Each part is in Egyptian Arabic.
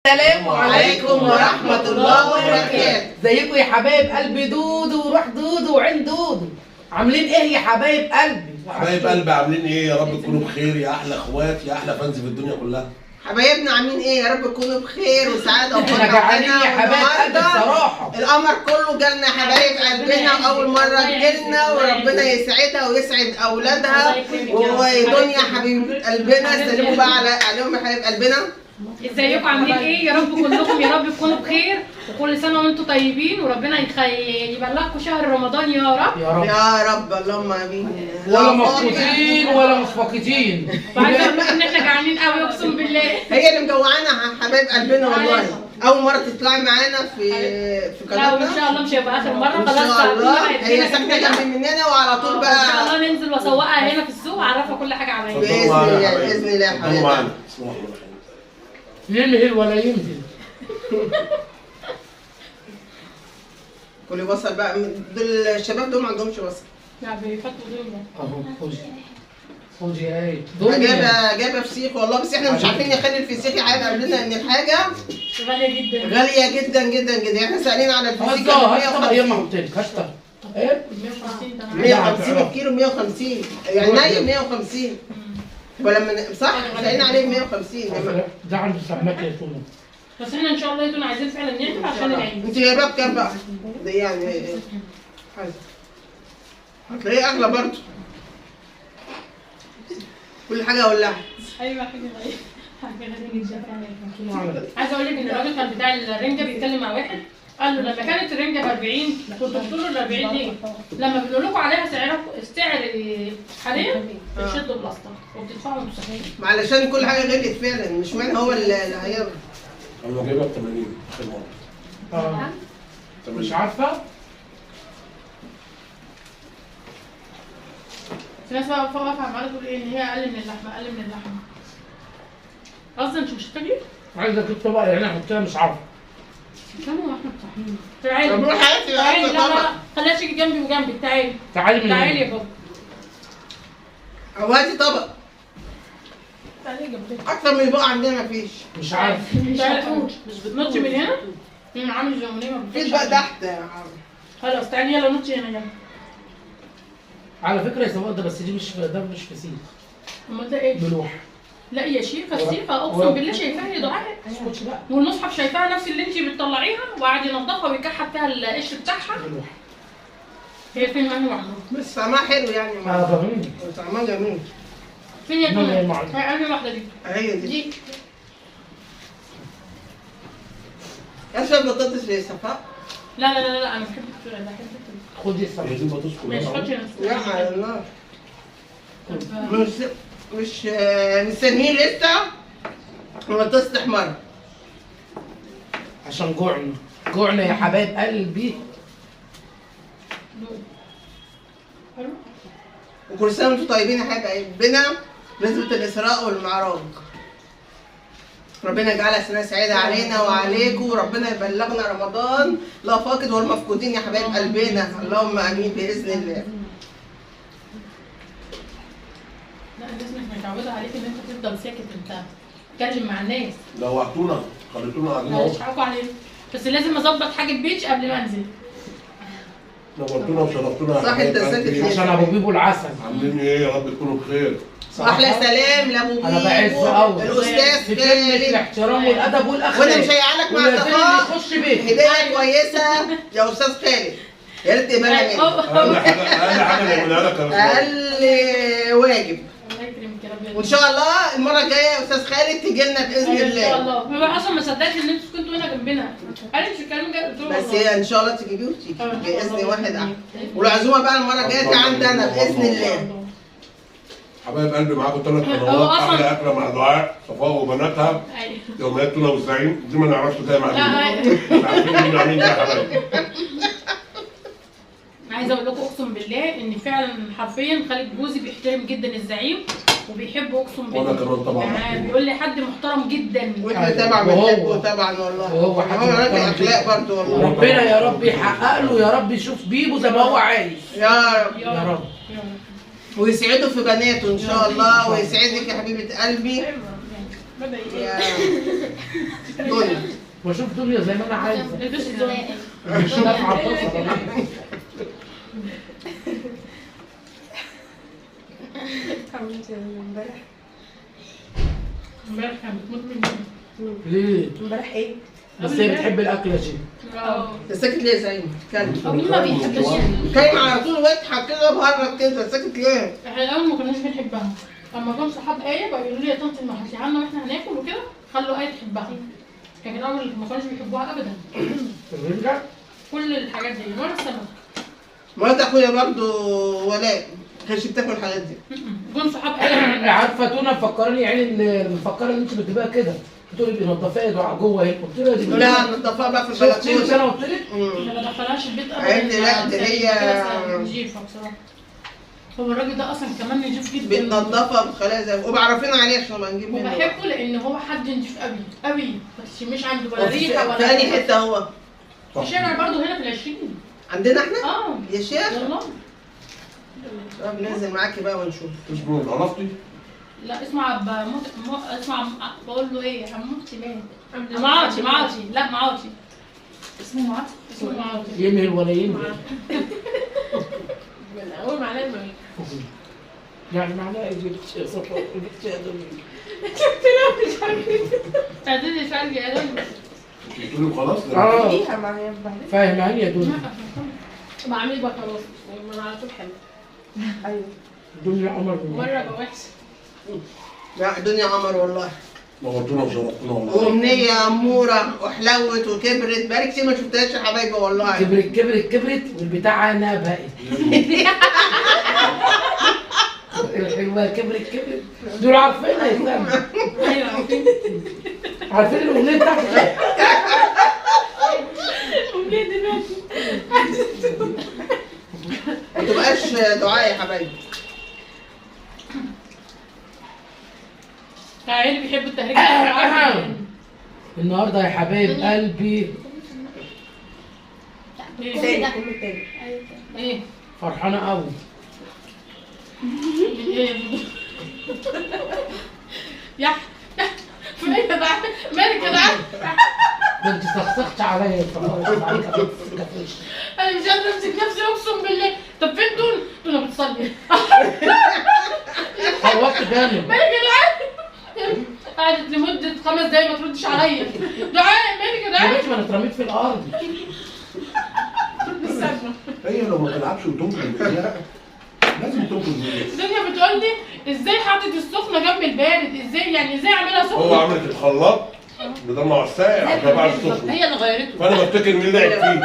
السلام عليكم ورحمة الله وبركاته. ازيكم يا حبايب قلبي؟ دودو وروح دودو وعين دودو، عاملين ايه يا حبايب قلبي؟ حبايب قلبي عاملين ايه؟ يا رب تكونوا بخير يا احلى اخوات يا احلى fans في الدنيا كلها. حبايبنا عاملين ايه؟ يا رب تكونوا بخير وسعادة احنا وفرحة. جعانين يا حبايب قلبي بصراحة. القمر كله جالنا حبايب قلبنا، اول مرة تجيلنا، وربنا يسعدها ويسعد اولادها ودنيا حبيبه قلبنا. سلموا بقى عليهم يا حبايب قلبنا. ازيكم عاملين ايه؟ يا رب كلكم يا رب تكونوا بخير، وكل سنة وانتم طيبين، وربنا يبلغكم شهر رمضان يا رب يا رب يا رب، اللهم امين. ولا مبسوطين ولا مش فاقدين. وعايزه اقول لكم ان احنا جعانين قوي اقسم بالله. هي اللي مجوعانا حبايب قلبنا والله. اول مرة تطلعي معانا في لا وان قناتنا شاء الله مش هيبقى اخر مرة. ان خلاص شاء الله. بقت هي هنا ساكنة جنبنا. جنب مننا وعلى طول ان بقى شاء الله ننزل واسوقها هنا في السوق واعرفها كل حاجة عليا. بإذن الله، بإذن الله يا اتفضلوا حبايبي. معانا. بسم الله الرحمن الرحيم. يمهل ولا يمهل. كل بصل بقى، دول الشباب دول ما عندهمش بصل. لا بيفتوا دول. اهو خدي خدي يا ايه دنيا. جايبه فسيخ والله، بس احنا مش عارفين نخلي الفسيخ يا حبايب قلبنا، ان الحاجة غالية جدا غالية جدا جدا جدا. احنا سالين على الفسيخ هات طبق يما 150 قلت لك هات طبق. ايه 150 ده. 150 الكيلو، 150 يعني ني 150 ولما صح سالين عليه 150. ده عنده سماك يا تومة. بس احنا ان شاء الله يا تونة عايزين فعلا نعمل عشان العيد. انت جايبها بكام بقى؟ ده يعني هتلاقيه اغلى برضه. كل حاجة ولعت. ايوه حاجة غالية، حاجة غالية جدا فعلا. عايزه اقول لك ان الراجل كان بتاع الرنجه بيتكلم مع واحد، قال له لما كانت الرنجه ب 40 كنتوا بتقولوا ال 40 ليه؟ لما بنقول لكم عليها سعرها السعر حاليا بتشدوا بلاستر وبتدفعوا انتوا صحيح. علشان كل حاجة غليت فعلا، مش معنى هو اللي هيغلى. انا جايبها ب 80 اخر مرة. مش عارفه. في ناس بقى واقفة عماله تقول ايه ان هي اقل من اللحمة، اقل من اللحمة. قصدي انت مش هتاكلي؟ عايزه اجيب طبق يعني احطها مش عارفه. كم واحنا صاحيين. تعالي طب روح هاتي تعالي. بقى لا لا طبق. لا خليها تيجي جنبي وجنبك. تعالي تعالي من تعالي هنا. يا بابا. او هاتي طبق. تعالي جنبي. اكتر من البقع عندنا مفيش. مش عارف. مش هتقول مش بتنطي من هنا؟ عامل زي منى ما في بتنطش. بقى تحت يا عم. خلاص تعالي يلا نطي هنا جنبي. على فكرة يا سواق ده بس دي مش ده مش فسيخ. امال ده ايه؟ ملوح. لا يا شيخه فسيخه اقسم بالله شايفاها يا دعاء. اسكتش بقى. والمصحف شايفاها نفس اللي انت بتطلعيها وقاعد ينضفها ويكحف فيها القشر بتاعها. ملوح. هي فين انهي واحدة؟ بس طعمها حلو يعني. جميل. طعمها جميل. فين يا نعم يا تونة؟ معلم. هي انهي واحدة دي؟ هي دي. دي اشرب بطاطس يا صفاء. لا لا لا لا انا بحب التونه، بحب التونه. خدي السمك. هي دي البطاطس كلها. ماشي حطي نفسك. لا على النار. مش مستنيين لسه البطاطس تحمر. عشان جوعنا جوعنا يا حبايب قلبي. حلو. وكل سنة وانتم طيبين يا حبايب قلبنا. بنسبة الاسراء والمعراج ربنا يجعلها سنة سعيدة علينا وعليكم، وربنا يبلغنا رمضان لا فاقد ولا مفقودين يا حبايب قلبنا، اللهم امين باذن الله. لا الناس مش متعوده عليك ان انت تفضل ساكت، انت تتكلم مع الناس. جوعتونا خليتونا قاعدين اهو. معلش حقكم علينا، بس لازم اظبط حاجة بيتش قبل ما انزل. نورتونا وشرفتونا يا صح، حبايب انت ساكت قلبي. ليه؟ عشان ابو بيبو العسل. عاملين ايه؟ يا رب تكونوا بخير. واحلى سلام لابو انا بعز بيبو قوي الاستاذ في كلمة خالد. الاحترام والادب والاخلاق. وانا مشيعه لك مع ولازم صفاء يخش بيتي. هديه كويسة يا استاذ خالد، يا ريت تقبلها مني. اقل حاجة اقل حاجة نعملها لك يا باشمهندس. اقل واجب. الله يكرمك يا رب. وان شاء الله المرة الجاية يا استاذ خالد تيجي لنا باذن أيوة ان شاء الله. الله. هو اصلا ما صدقش ان انتوا كنتوا هنا جنبنا. قال لي مش الكلام ده، قلت له بس والله. هي ان شاء الله تجيبيه وتيجي باذن واحد احد. بإذن والعزومه بقى المرة الجاية دي عندي انا باذن الله. حبايب قلبي معاكم ثلاث هو قنوات، أصلاً- احلى اكله مع دعاء صفاء وبناتها. أيوة. يوميات تونه والزعيم دي ما نعرفش ده مع لا مين. مش عارفين مين مع مين ده يا حبايبي. عايزه اقول لكم اقسم بالله ان فعلا حرفيا خالد جوزي بيحترم جدا الزعيم وبيحبه اقسم بالله. وانا كمان طبعا. يعني بيقول لي حد محترم جدا. واحنا طبعا بنحبه طبعا والله. وهو حد هو راجل محترم اخلاق جداً. برضه والله. ربنا يا رب يحقق له، يا رب يشوف بيبو زي ما هو عايز. يا رب يا رب. يا رب. ويسعده في بناته ان شاء الله، ويسعدك يا حبيبه قلبي. بدأ يا دنيا. واشوف دنيا زي ما انا عايزه. مش نافعة الطاسه. امبارح امبارح كانت بتموت مني. ليه؟ امبارح ايه؟ بس هي بتحب الاكلة دي. انت ساكت ليه يا زعيم؟ اتكلم. مين ما بيحبش يعني؟ اتكلم على طول واضحك كده وبهرج كده، ساكت ليه؟ احنا الاول ما كناش بنحبها، لما جم صحاب آية بقى يقولوا لي يا طنط ما هاتيها لنا واحنا هناكل وكده، خلوا آية تحبها. لكن الاول ما كانوش بيحبوها ابدا. الرنجة؟ كل الحاجات دي ولا السمك. مرات اخويا برضه ولاء ما كانتش بتاكل الحاجات دي. جم صحاب آية. عارفه تونه مفكراني يعني مفكرة ان انت بتجيبها كده، بتقولي بينضفيها يا جوه اهي، قلت لها دي لا نضفها بقى في البلكونه. انا قلت لك ما بدخلهاش البيت ابدا. قالت لي لا دي هي نجيفه بصراحة. هو الراجل ده اصلا كمان نجيف جدا، بتنضفها وبتخليها زي وبعرفين عليه عشان ما نجيب منه. وبحبه لان هو حد نجيف قوي قوي، ما تشميش عنده ولا ريحه ولا في انهي حتة هو؟ في شارع برضه هنا في العشرين عندنا احنا؟ اه يا شيخ والله. طب ننزل معاكي بقى ونشوف. اسمه عرفتي؟ لا اسمع اسمع بقول له ايه؟ عموتي مين؟ معاطي معاطي لا معاطي اسمه معاطي، اسمه معاطي. يمهل ولا يمهل. من اول معناه المهل. يعني معناها ايه يا صفاء؟ يا دنيا. شفت لها مش عارفه. تعديل مش عارفه يا دنيا. بتقولي وخلاص؟ اه فاهماني يا دنيا. بعمل بقى خلاص، ما انا على طول حلو. ايوه دنيا قمر مرة بقى وحشة. لا دنيا قمر والله. نورتونا وشرفتونا والله. وأمنية أمورة وحلوت وكبرت، بقالي كتير ما شفتهاش يا حبايبي والله. كبرت كبرت كبرت والبتاعة أنا بقت. الحلوة كبرت كبرت، دول عارفينها يا سلام. ايوه عارفين. عارفين الأغنية بتاعتك. أمنية دلوقتي. ما تبقاش دعاء يا حبايبي. تعالي بيحبوا التهريج. النهارده يا حبايب قلبي تاني كله تاني. ايه فرحانة قوي. ايه يا فين يا دعاء؟ مالك يا دعاء؟ ده انت سخسخت عليا. انا مش قادرة امسك نفسي اقسم بالله. طب فين دول؟ دول بتصلي. حوطت جامد. مالك يا دعاء؟ قعدت لمدة 5 دقايق ما تردش عليا. دعاء مالك يا دعاء؟ يا بنتي ما انا اترميت في الأرض. هي لو ما تلعبش وتنقل بايديها لازم تنقل بايديها. دنيا بتقول لي ازاي حاطط السخنة جنب البارد؟ ازاي يعني ازاي اعملها سخنة؟ هو عملت الخلاط بدل ما الساقع جاب السخن. هي اللي غيرته. فأنا بفتكر مين لعب فيه.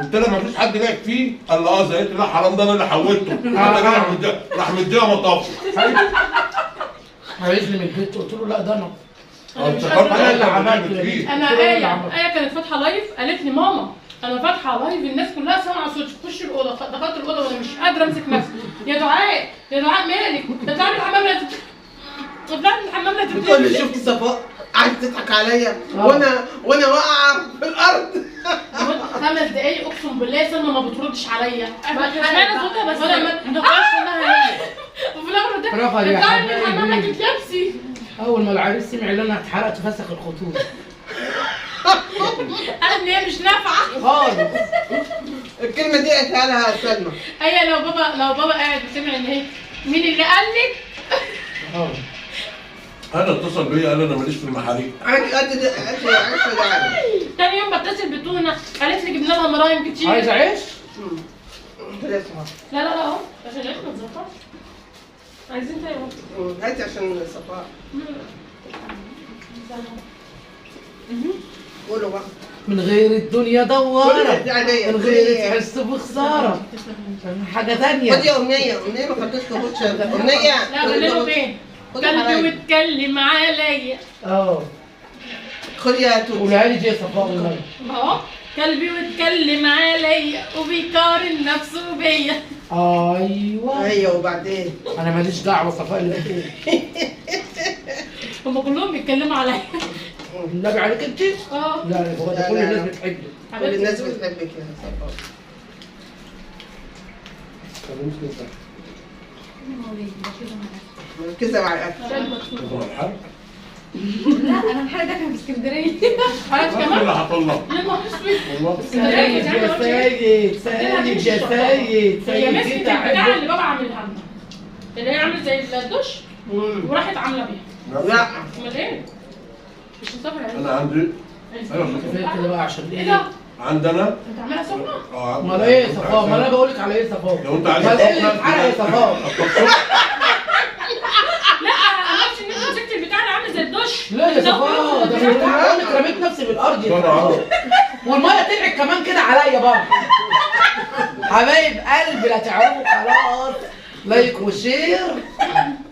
قلت لها ما فيش حد لعب فيه؟ قال لي اه. قالت لي لا حرام ده انا اللي حولته. راح مديها مطافي. عايزني من البيت قلت له لا ده انا. انا اللي عملت. انا آية كانت فاتحة live، قالت لي ماما انا فاتحة live الناس كلها سامعه صوتي، خش الاوضة. دخلت الاوضة وانا مش قادرة امسك نفسي. يا دعاء يا دعاء مالك؟ اطلعي من الحمام لا اطلعي من الحمام لا بتقول لي شفت صفاء قعدت تضحك عليا وانا واقعه في الارض. 5 دقايق اقسم بالله سلمى ما بتردش عليا. سمعنا صوتها بس ما نقاش انها هي. وفي الاخر قلت لها اطلعي من الحمام لا تتلبسي. اول ما العريس سمع ان انا اتحرقت فسخ الخطوبة. قال ان هي مش نافعة خالص. الكلمة دي قالتها لها سلمى. هي لو بابا قاعد وسمع ان هي مين اللي قال لك؟ انا اتصل بيا قال انا ماليش في المحاريق. تاني يوم بتصل بتونه قالت لي جبنا لها مراهم كتير. عايزه عيش؟ لا لا لا اهو عشان العيش ما تزفرش. عايزين تاني هاتي عشان صفاء. قولوا بقى. من غير الدنيا دوارة، من غير تحس بخسارة، حاجة تانية. خدي يا أمنية، أمنية ما خدتش كابوتش. أمنية لا غنيله فين؟ قلبي واتكلم عليا. اه خدي يا توت. قولها لي دي يا صفاء والنبي. اهو قلبي واتكلم عليا وبيقارن نفسه بيا. ايوه ايوه وبعدين؟ انا ماليش دعوه صفاء اللي بتقول. هم كلهم بيتكلموا عليا. النبي عليك انت؟ اه لا هو ده كل الناس بتحبك. كل الناس بتحبك يا صفاء. مركزة مع الأكل. لا أنا الحلقة ده كان في اسكندرية. حلقة كمان؟ اللي هطلع. يا نهار اسود. والله سيد يا سيد، سيد يا سيد، هي سيد مسكت جيت البتاع أحبه. اللي بابا عاملها لنا، اللي هي عامله زي الدش، وراحت عامله بيها. لا امال ايه؟ مش مسافر عيال. انا عندي، ايوه. كفاية كده بقى عشان ايه ايه؟ ده؟ عندنا. انت عاملها سخنة؟ اه. امال ايه يا صفاء؟ امال انا بقول لك على ايه يا صفاء؟ لو انت عايز امال ايه اللي سخنة، اتحرق يا صفاء؟ لا انا قلت ان انت مسكت البتاع اللي عامل زي الدش. لا يا صفاء، ده انا بقول لك رميت نفسي بالارض يا صفاء، والمية طلعت كمان كده عليا برضه. حبايب قلبي لا تعرفوا خلاص، like و share.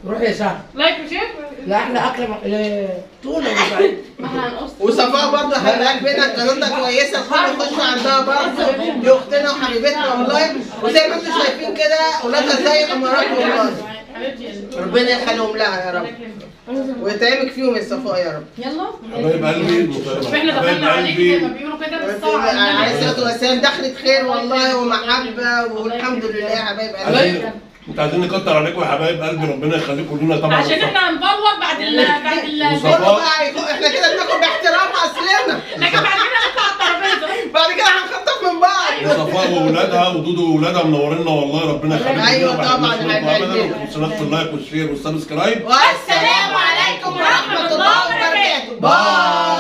روح يا شهد. like و share. لا احنا اكله طول يا سعيد. ما احنا هنقص. وصفاء برضه حبيبة قلبنا قناتها كويسة، ادخلوا خشوا عندها برضه، دي اختنا وحبيبتنا والله. وزي ما انتم شايفين كده اولادها زي الامارات والله، حبيبتي يا دكتور. ربنا يخليهم لها يا رب ويطعمك فيهم يا صفاء يا رب. يلا حبايب قلبي، احنا حبايب دخلنا عليك زي ما قلبي. بيقولوا كده بالصلاة على عليه النبي. الصلاة والسلام، دخلت خير والله ومحبه والحمد لله يا حبايب قلبي. انتوا عايزين نكتر عليكم يا حبايب قلبي، ربنا يخليكم لينا طبعا. عشان احنا هنفوت بعد ال بعد ال كله بقى احنا كده بناكل باحترام اصلنا، لكن بعد كده نطلع على الترابيزة. بعد كده هنخطف من بعض. وصفاء واولادها ودودو واولادها منورينا والله، ربنا يخليكم أيوة لينا. طبعاً، وما حبايب تنسوناش قلبي. في ال like وال share وال subscribe. والسلام عليكم ورحمة الله وبركاته. bye.